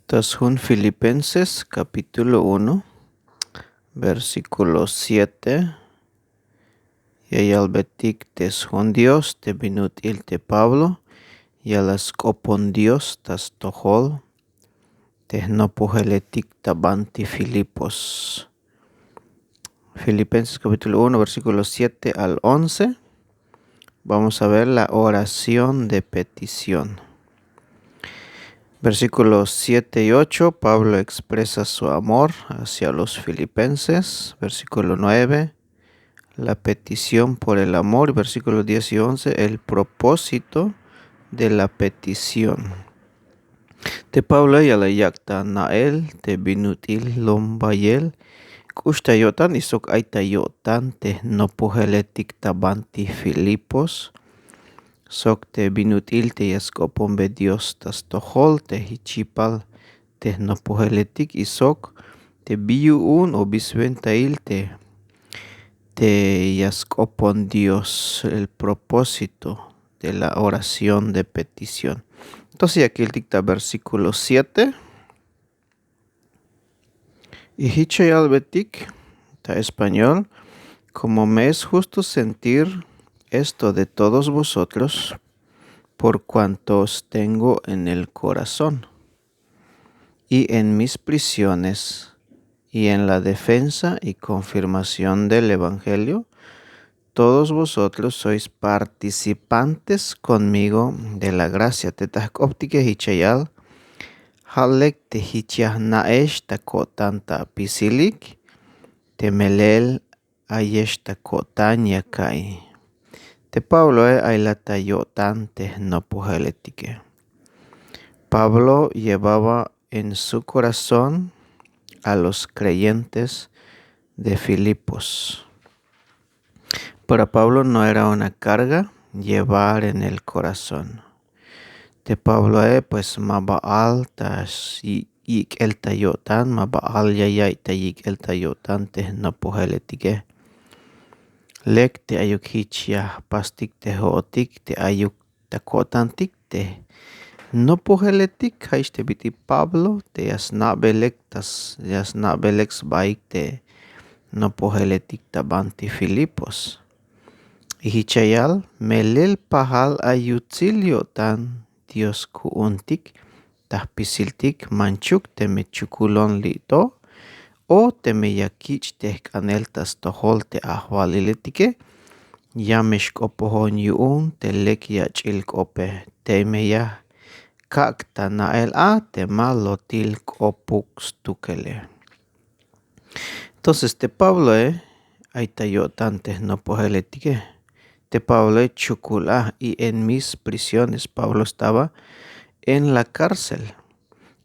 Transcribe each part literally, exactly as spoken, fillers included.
Ta sjun Filipenses kapítulo uno, versíkulo siete. Ya yalbetik te sjun Dios te bin ut'il te Pablo, ya la sk'opon Dios ta stojol te jnopojeletik ta banti Filipos. Filipenses kapítulo uno, versíkulo siete al once. Vamos a ver la oración de petición. Versíkulo siete y ocho, Pablo expresa su amor hacia los filipenses. Versíkulo nueve, la petición por el amor. Versíkulo diez y once, el propósito de la petición. Te Pabloe ya la yak' ta na'el te bin ut'il lom bayel k'ux ta yo'tan y sok ay ta yo'tan te jnopojeletik ta banti Filipos, sok te bin ut'il te ya sk'oponbe Dios ta stojol te jich yipal te jnopojeletik y sok te bi yu'un o bi swentail te te ya sk'opon Dios, el propósito de la oración de petición. Entonces ya kiltik ta versíkulo siete. Y jich ya yalbetik ta español: como me es justo sentir esto de todos vosotros, por cuanto os tengo en el corazón y en mis prisiones y en la defensa y confirmación del evangelio, todos vosotros sois participantes conmigo de la gracia. Te ta jk'optike jich ya yal: Ja' lek te jich ya jna'ex ta ko'tan ta apisilik te melel ayex ta ko'tan ya ka'iy. Te Pabloe ay la ta yo'tan te jnopojeletike. Pablo llevaba en su corazón a los creyentes de Filipos. Para Pablo no era una carga llevar en el corazón. Te Pabloe pues ma ba'al ta yik'el ta yo'tan, ma ba'al ya ya'iy ta yik'el ta yo'tan te jnopojeletike. Lek te ayuk jich ya jpastik te jo'otik te ayuk ta ko'tantik te jnopojeletik, ja'ix te bit'il Pablo te ya sna'be lek ta ya sna'be lek sbaik te jnopojeletik ta banti Filipos. Y jich ya yal: melel pajal ay yutsil yo'tan Dios ku'untik ta jpisiltik, manchuk teme chukulon li'to o teme ya kich' te jk'anel ta stojol te ajwaliletike, ya me xk'opojon yu'un te lek yach'il k'ope. Teme ya kak' ta na'el a te ma lotil k'opuk stukele. Entonces te Pabloe ay ta yo'tan te jnopojeletike. Te Pabloe chukul a y en mis prisiones. Pablo estaba en la cárcel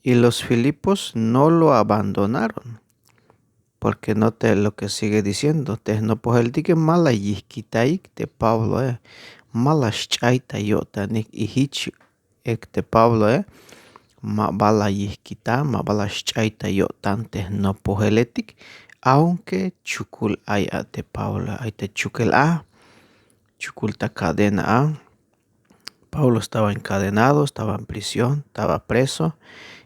y los Filipos no lo abandonaron. Porque note lo que sigue diciendo: te jnopojeletike ma la yijkitayik te Pabloe, ma la xch'ay ta yo'tanik. Y jich ek te Pabloe ma ba la yijkita, ma ba la xch'ay ta yo'tan te jnopojeletik, aunque chukul ay a te Pabloe, ay ta chukel a, chukul ta cadena a. Pablo estaba encadenado, estaba en prisión, estaba preso.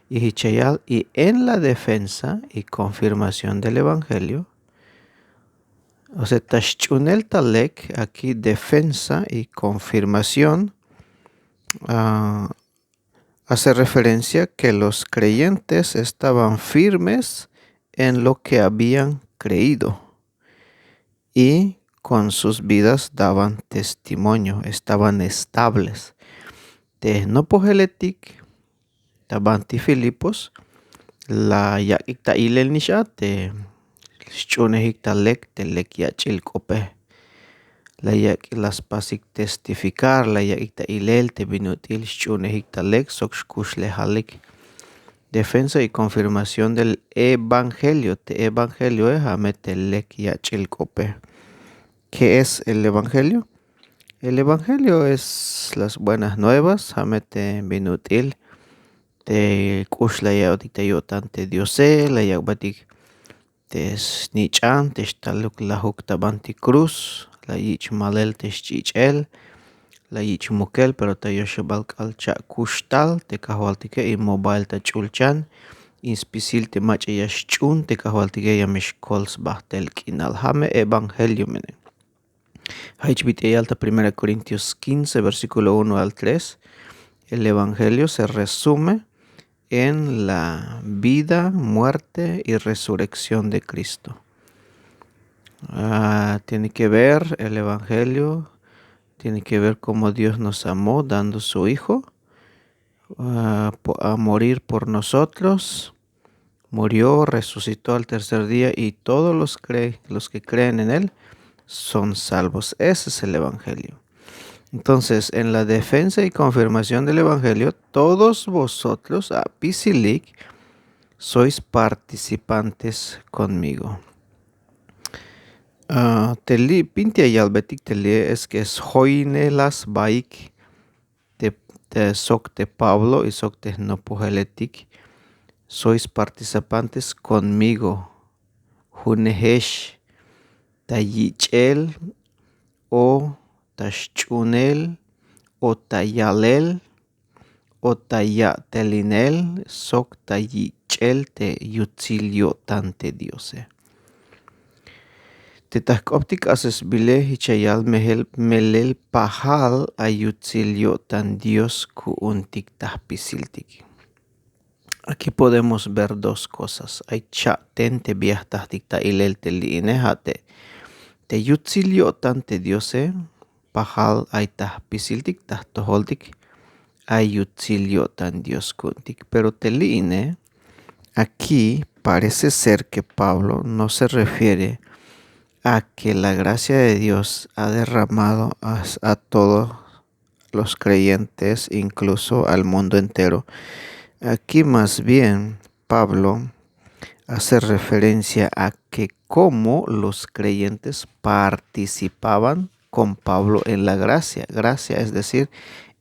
Y jich ya yal: y en la defensa y confirmación del evangelio. O sea, ta xch'unel ta lek aquí, defensa y confirmación, ah, hace referencia que los creyentes estaban firmes en lo que habían creído y con sus vidas daban testimonio, estaban estables. Te jnopojeletik ta banti Filipos la yak'ik ta ilel nix a te xch'uunejik ta lek te lek yach'il k'ope. La yak' la spasik testificar, la yak'ik ta ilel te bin ut'il xch'uunejik ta lek sok xkuxlejalik. Defensa y confirmación del evangelio. Te evangelioe ja' me te lek yach'il k'ope. ¿Qué es el evangelio? El evangelio es las buenas nuevas, ja' me te bin ut'il te k'ux la ya'botik ta yo'tan te Diose, la yak'botik te snich'an te xtaluk lajuk ta banti cruz, la yich' malel te xch'ich'el, la yich' mukel, pero ta yoxebal k'al cha'kuxtal te kajwaltike y mo bael ta ch'ulchan y spisil te mach'a ya xch'un te kajwaltike ya me xkol sbajtel k'inal. Ja' me evangelio mene. Ja' jich bit'il ya yal ta primera Corintios quince, versículo uno al tres. El evangelio se resume en la vida, muerte y resurrección de Cristo. Ah, tiene que ver el evangelio, tiene que ver cómo Dios nos amó dando su Hijo, ah, po- a morir por nosotros, murió, resucitó al tercer día y todos los, cre- los que creen en Él son salvos. Ese es el evangelio. Entonces, en la defensa y confirmación del evangelio, todos vosotros, apisilik, sois participantes conmigo. Ah, te li' binti ya yalbetik te li' es que es joyne la sbaik te, te sok te Pablo y sok te jnopojeletik, sois participantes conmigo, junejex, ta yich'el o ta xch'unel o ta yalel o ta ya'telinel sok ta yich'el te yutsil yo'tan te Diose. Te ta jk'optik k'asesbile jich ya yal mejel melel pajal a yutsil yo'tan Dios ku'untik ta jpisiltik. Aquí podemos ver dos cosas. Ay cha'ten te bi ya jtatik ta ilel te li'ine ja' te, te yutsil yo'tan te Diose pajal ay ta jpisiltik, ta jtojoltik, ay yutsil yo'tan Dios ku'untik. Pero te li'ine, aquí parece ser que Pablo no se refiere a que la gracia de Dios ha derramado a, a todos los creyentes, incluso al mundo entero. Aquí más bien Pablo hace referencia a que cómo los creyentes participaban con Pablo en la gracia. Gracia, es decir,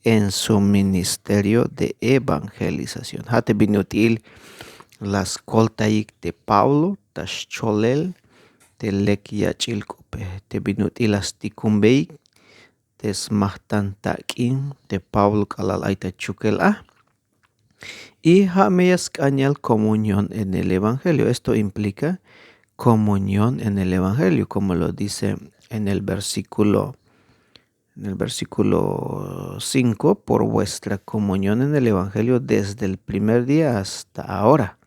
en su ministerio de evangelización. Ja' te bin ut'il la skoltayik te Pablo ta xcholel te lek yach'il k'ope, te bin ut'il la stikunbeyik te smajtan tak'in te Pablo k'alal ay ta chukel a. Y ja' me ya sk'an yal comunión en el evangelio. Esto implica comunión en el evangelio, como lo dice en el versículo, en el versículo cinco: "Por vuestra comunión en el evangelio desde el primer día hasta ahora".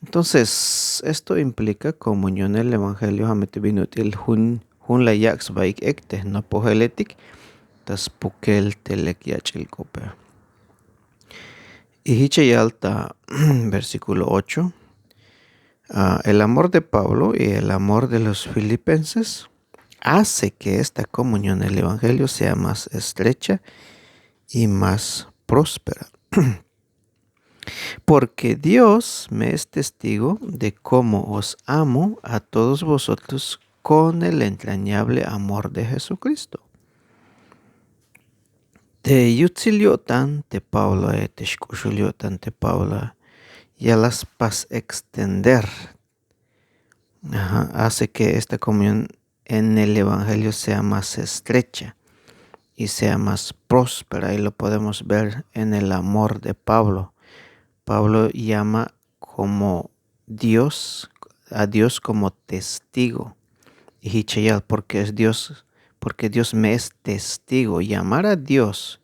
Entonces, esto implica comunión en el evangelio, ja' me te bin ut'il jun, jun la yak' sbaik ek te jnopojeletik ta spukel te lek yach'il k'ope. Y jich ya yal ta versículo ocho: "Ah, el amor de Pablo y el amor de los filipenses hace que esta comunión del evangelio sea más estrecha y más próspera. Porque Dios me es testigo de cómo os amo a todos vosotros con el entrañable amor de Jesucristo". Te yutsil yo'tan te Pabloe, te xk'uxul yo'tan te Pabloe, ya la spas extender. Ajá, hace que esta comunión en el evangelio sea más estrecha y sea más próspera, y lo podemos ver en el amor de Pablo. Pablo llama como Dios, a Dios como testigo. Y jich ya yal, porque es Dios, porque Dios me es testigo. Llamar a Dios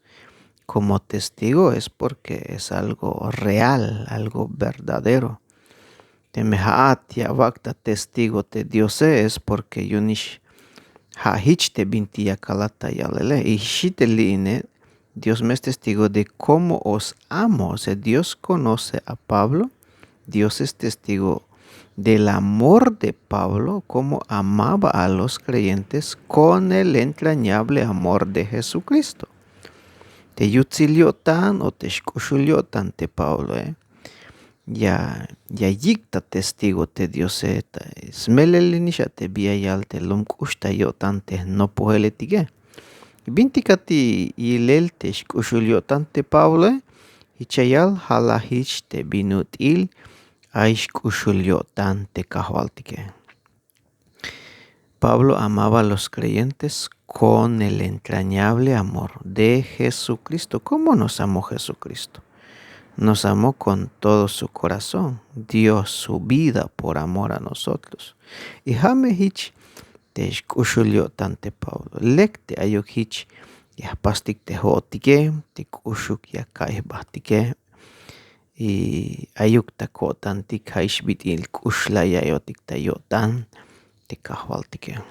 como testigo es porque es algo real, algo verdadero. Teme ja'at ya awak' ta testigo te Diose, es porque yu'unix ja' jich te bintik ya kalat ta yalele. Y jich te li'ine, Dios me es testigo de cómo os amo. O sea, Dios conoce a Pablo, Dios es testigo del amor de Pablo, cómo amaba a los creyentes con el entrañable amor de Jesucristo. Te yutsil yo'tan o te xk'uxul yo'tan te Pabloe, ya, ya yik' ta testigo te Diose, ta smelelil nix a te bi ya yal te lum k'ux ta yo'tan te jnopojele tike. Bintik a ti yilel te xk'uxul yo'tan te Pabloe, jich ya yal ja' la jich te bin ut'il ay xk'uxul yo'tan te Kajwaltike. Pablo amaba a los creyentes con el entrañable amor de Jesucristo. ¿Cómo nos amó Jesucristo? Nos amó con todo su corazón, dio su vida por amor a nosotros. Y ja' me jich te xk'uxul yo'tan te Pablo. Lek te ayuk jich ya jpastik te jo'otike, te k'uxuk ya ka'iy jbajtike. Y ayuk ta ko'tantik, ja'ix bit'il k'ux la ya'iyotik ta yo'tan te Kajwaltike.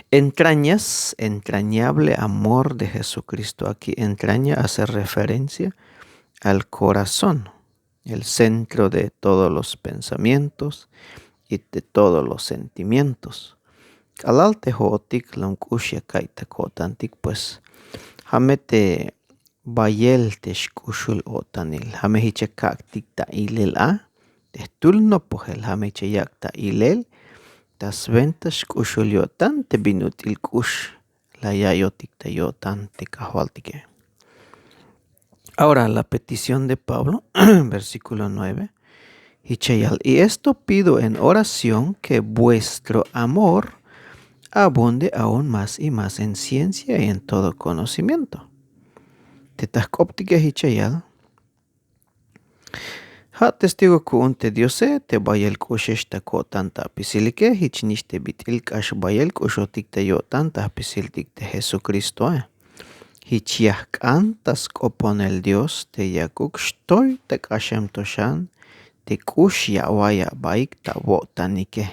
Entrañas, entrañable amor de Jesucristo. Aquí entraña hace referencia al corazón, el centro de todos los pensamientos y de todos los sentimientos. K'alal te jo'otik lom k'ux ya ka'iy ta ko'tantik, pues ja' me te bayel te xk'uxul o'tanil. Ja' me jich ya kak'tik ta ilel a, te jtul nopojel ja' me jich ya yak' ta ilel, ta swenta xk'uxul yo'tan te bin ut'il k'ux la ya'iyotik ta yo'tan te Kajwaltike. Ahora, la petición de Pablo, versículo nueve, jich ya yal: "Y esto pido en oración, que vuestro amor abunde aún más y más en ciencia y en todo conocimiento". Te ta jk'optike jich ya yal: Ja' testigo ku'un te Diose te bayel k'uxex ta ko'tan ta apisilike, jich nix te bit'il k'ax bayel k'uxotik ta yo'tan ta jpisiltik te Jesucristoe. Jich ya jk'an ta sk'oponel Dios te yakuk xtoy ta k'axem to xan te k'ux ya awa'iy abaik ta awo'tanike.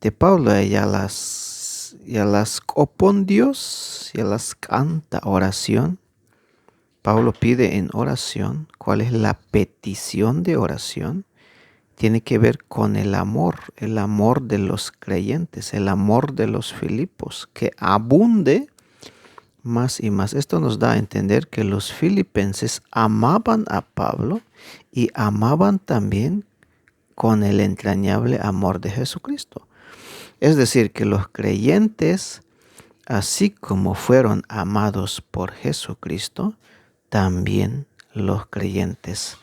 Te Pabloe ya la s-, ya la sk'opon Dios, ya la sk'an ta oración. Pablo pide en oración. ¿Cuál es la petición de oración? Tiene que ver con el amor, el amor de los creyentes, el amor de los Filipos, que abunde más y más. Esto nos da a entender que los filipenses amaban a Pablo y amaban también con el entrañable amor de Jesucristo. Es decir, que los creyentes, así como fueron amados por Jesucristo, también los creyentes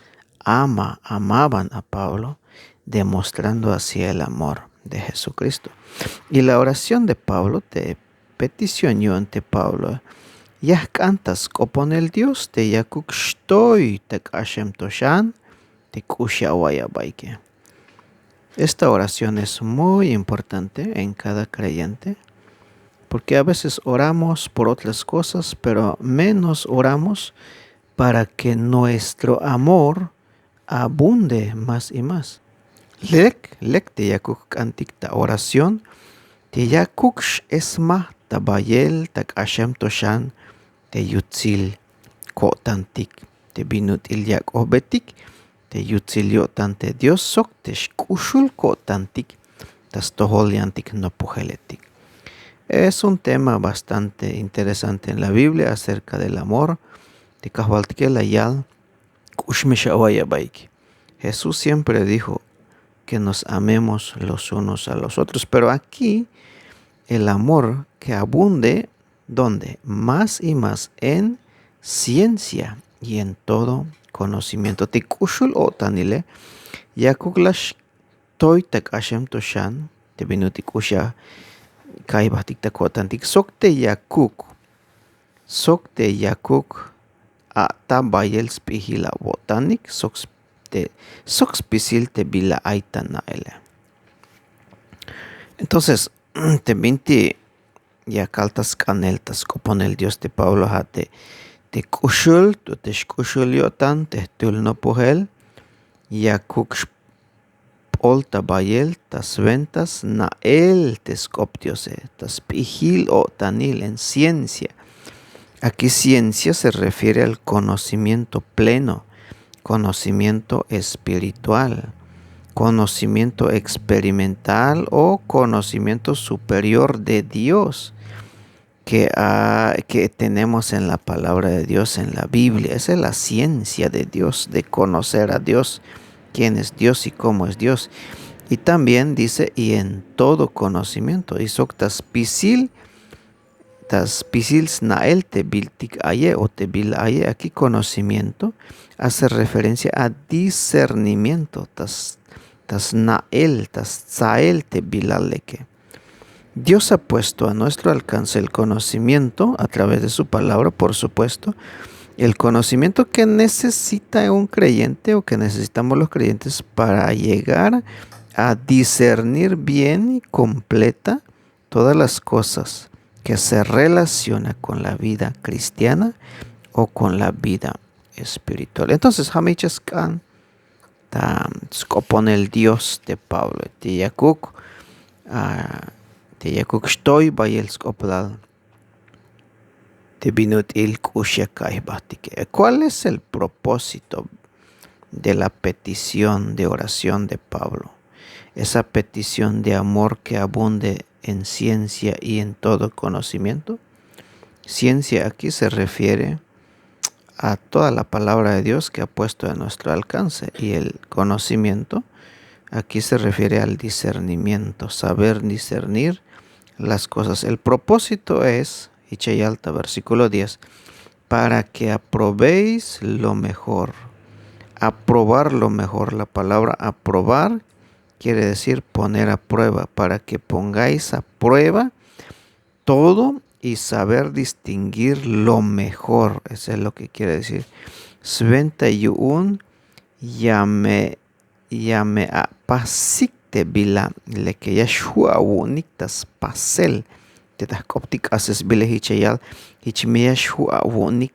ama, amaban a Pablo, demostrando así el amor de Jesucristo. Y la oración de Pablo, te petición yu'un te Pablo, ya jk'an ta sk'oponel Dios te yakuk xtoy ta k'axem to xan te k'ux ya awa'iy abaike. Esta oración es muy importante en cada creyente, porque a veces oramos por otras cosas, pero menos oramos para que nuestro amor abunde más y más. Lek, lek te yakuk jk'antik ta oración, te yakuk x-esmaj ta bayel ta k'axem to xan te yutsil ko'tantik, te bin ut'il yak'ojbetik, te yutsil yo'tan te Dios sok te xk'uxul ko'tantik ta stojol yantik nopojeletik. Es un tema bastante interesante en la Biblia acerca del amor. Te Kajwaltike la yal: "K'ux me xawa'iy abaik". Jesús siempre dijo que nos amemos los unos a los otros, pero aquí el amor que abunde, ¿dónde? Más y más en ciencia y en todo conocimiento. Te k'uxul o'tanile yakuk la xtoy ta k'axem to xan te bin ut'il k'ux ya ka'iy jbajtik ta ko'tantik, sok te yakuk, sok te yakuk a'ta bayel sp'ijil awo'tanik, sok s-, te, sok spisil te bila ay ta na'ele. Entonces, te binti ya kal ta sk'anel ta sk'oponel Dios te Pablo, ja' te, te k'uxul, te xk'uxul yo'tan te jtul nopojel, yakuk xp'ol ta bayel ta swenta sna'el te sk'op Diose, ta sp'ijil o'tanil, en ciencia. Aquí ciencia se refiere al conocimiento pleno, conocimiento espiritual, conocimiento experimental o conocimiento superior de Dios que, ah, que tenemos en la palabra de Dios, en la Biblia. Esa es la ciencia de Dios, de conocer a Dios, quién es Dios y cómo es Dios. Y también dice, y en todo conocimiento. Y sok ta spisil, ta spisil sna'el te biltik aye o te bila aye. Aquí conocimiento hace referencia a discernimiento. Ta s-, ta sna'el, ta stsael te bila leke. Dios ha puesto a nuestro alcance el conocimiento a través de su palabra, por supuesto, el conocimiento que necesita un creyente o que necesitamos los creyentes para llegar a discernir bien y completa todas las cosas que se relaciona con la vida cristiana o con la vida espiritual. Entonces, ha me jichas k'an ta sk'oponel Dios te Pablo, te yakuk, ah, te yakuk xtoy bayel sk'oplal te bin ut'il k'ux ya ka'iy jbatik. ¿Cuál es el propósito de la petición de oración de Pablo? Esa petición de amor que abunde en ciencia y en todo conocimiento. Ciencia aquí se refiere a toda la palabra de Dios que ha puesto a nuestro alcance, y el conocimiento aquí se refiere al discernimiento, saber discernir las cosas. El propósito es, jich ya yal ta versículo diez, para que aprobéis lo mejor. Aprobar lo mejor. La palabra aprobar quiere decir poner a prueba, para que pongáis a prueba todo y saber distinguir lo mejor. Eso es lo que quiere decir. Swenta yu'un ya me, ya me apasik te bila leke ya xju' awu'unik ta spasel te ta jk'optik k'asesbile. Jich ya yal, jich me ya xju' awu'unik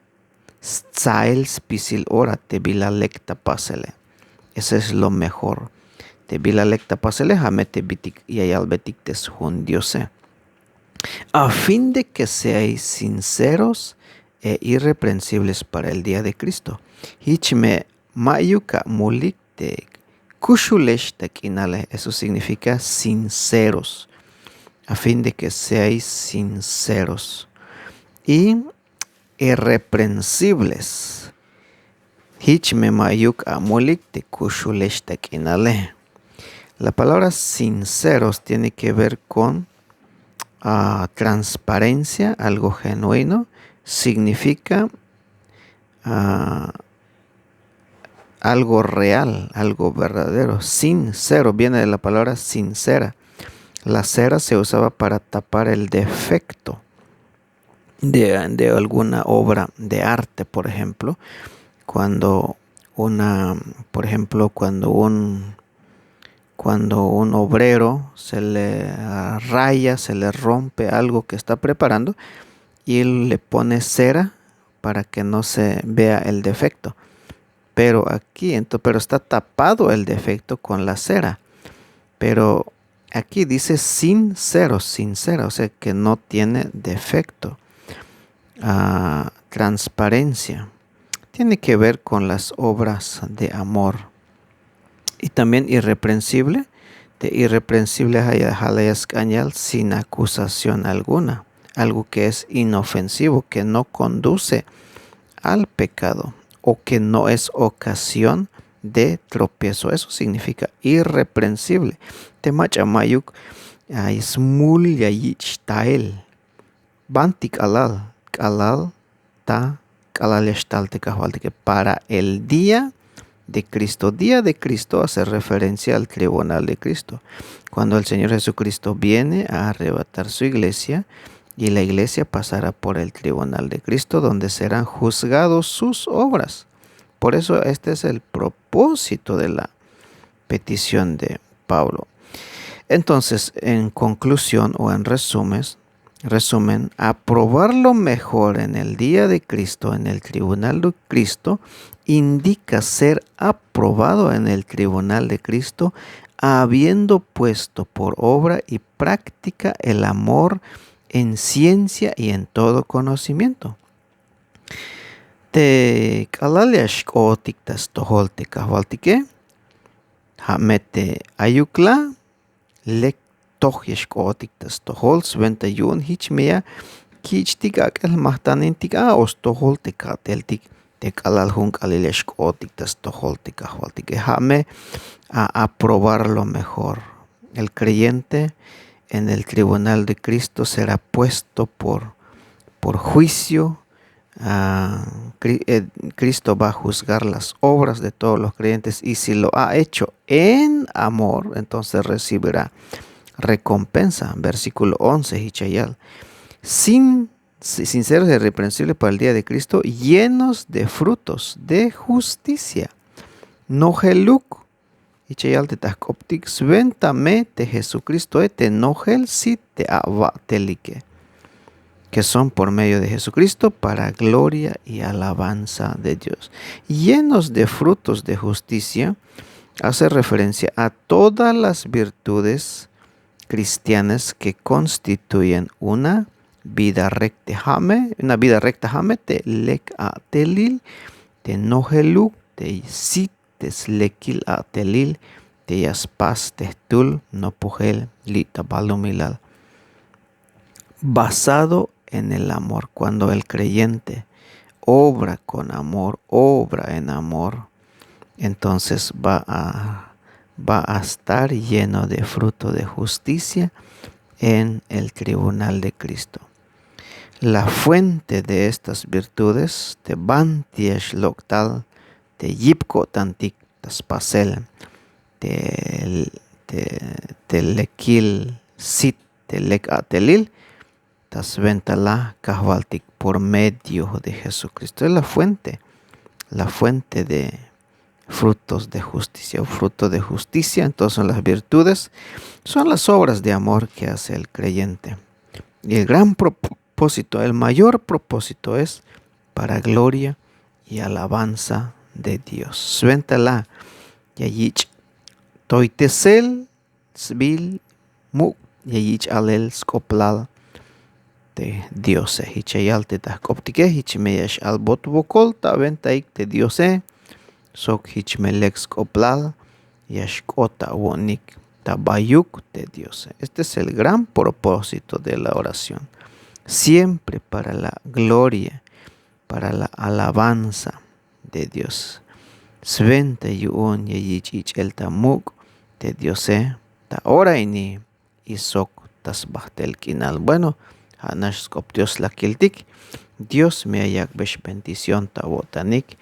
stsael spisil ora te bila lek ta pasele. Ese es lo mejor. Te bila lek ta pasele, ja' me te bitik ya yalbetik te sjun Diose. A fin de que seáis sinceros e irreprensibles para el día de Cristo. Jich me ma'yuk amulik te kuxulex ta k'inale. Eso significa sinceros. A fin de que seáis sinceros y irreprensibles. Jich me ma'yuk amulik te kuxulex ta k'inale. La palabra sinceros tiene que ver con, ah, transparencia, algo genuino. Significa, ah, algo real, algo verdadero. Sincero viene de la palabra sincera. La cera se usaba para tapar el defecto de, de alguna obra de arte, por ejemplo, cuando una, por ejemplo, cuando un, cuando un obrero se le, ah, raya, se le rompe algo que está preparando, y él le pone cera para que no se vea el defecto. Pero aquí, ento-, pero está tapado el defecto con la cera. Pero aquí dice sincero, sincero, o sea que no tiene defecto. Ah, transparencia. Tiene que ver con las obras de amor. Y también irreprensible. Te irreprensible ha la ya sk'an ya yal sin acusación alguna. Algo que es inofensivo, que no conduce al pecado o que no es ocasión de tropiezo. Eso significa irreprensible. Te mach'a ma'yuk, ay, smul ya yich' tael. Banti k'alal, k'alal ta, k'alal ya xtal te Kajwaltike, para el día de Cristo. Día de Cristo hace referencia al tribunal de Cristo. Cuando el Señor Jesucristo viene a arrebatar su iglesia, y la iglesia pasará por el tribunal de Cristo, donde serán juzgados sus obras. Por eso este es el propósito de la petición de Pablo. Entonces, en conclusión o en resumen, resumen, aprobar lo mejor en el día de Cristo, en el tribunal de Cristo, indica ser aprobado en el tribunal de Cristo, habiendo puesto por obra y práctica el amor en ciencia y en todo conocimiento. Te k'alal ya xk'ootik ta stojol te Kajwaltike, ja' me te ayuk la, lek toj ya xk'ootik ta stojol, swenta yu'un jich me ya kich'tik ak'el jmajtanintik a o stojol te ka'teltik te k'alal jun k'aalil ya xk'ootik ta stojol te Kajwaltike. Ja' me a aprobar lo mejor. El creyente en el tribunal de Cristo será puesto por, por juicio, Cristo va a juzgar las obras de todos los creyentes y si lo ha hecho en amor, entonces recibirá recompensa. Versículo once hichayal, sin sinceros e irreprensibles para el día de Cristo, llenos de frutos de justicia. Nojeluk hichayal te ta jk'optik swenta me te Jesucristoe te nojel sit te awa'telike, que son por medio de Jesucristo para gloria y alabanza de Dios. Llenos de frutos de justicia, hace referencia a todas las virtudes cristianas que constituyen una vida recta jame, una vida recta jame te lek a'telil, te nojeluk, te sit, te slekil a'telil, te ya spas te jtul nopojel li' ta balumilal. Basado en el amor. Cuando el creyente obra con amor, obra en amor, entonces va a, va a estar lleno de fruto de justicia en el tribunal de Cristo. La fuente de estas virtudes te banti ya xlok' tal te yip ko'tantik ta spasel te, te, te lekil sit te lek a'telil ta swenta la kajwaltik por medio de Jesucristo. Es la fuente, la fuente de frutos de justicia, fruto de justicia. Entonces las virtudes son las obras de amor que hace el creyente. Y el gran propósito, el mayor propósito es para gloria y alabanza de Dios. Swenta la ya yich' toytesel sbiil muk' ya yich' alel sk'oplal te Diose. Jich ya yal te ta jk'optike, jich me ya x-albot wokol ta awentaik te Diose, sok jich me lek sk'oplal ya xk'ot ta awo'nik ta bayuk te Diose. Este es el gran propósito de la oración. Siempre para la gloria, para la alabanza de Dios. Swenta yu'un ya yich' ich'el ta muk' te Diose ta ora ini y sok ta sbajt'el k'inal. Bueno, ja' nax sk'op Dios la kiltik. Dios me ya yak'bex bendición ta awo'tanik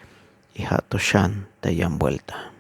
y ja' to xan ta yan vuelta.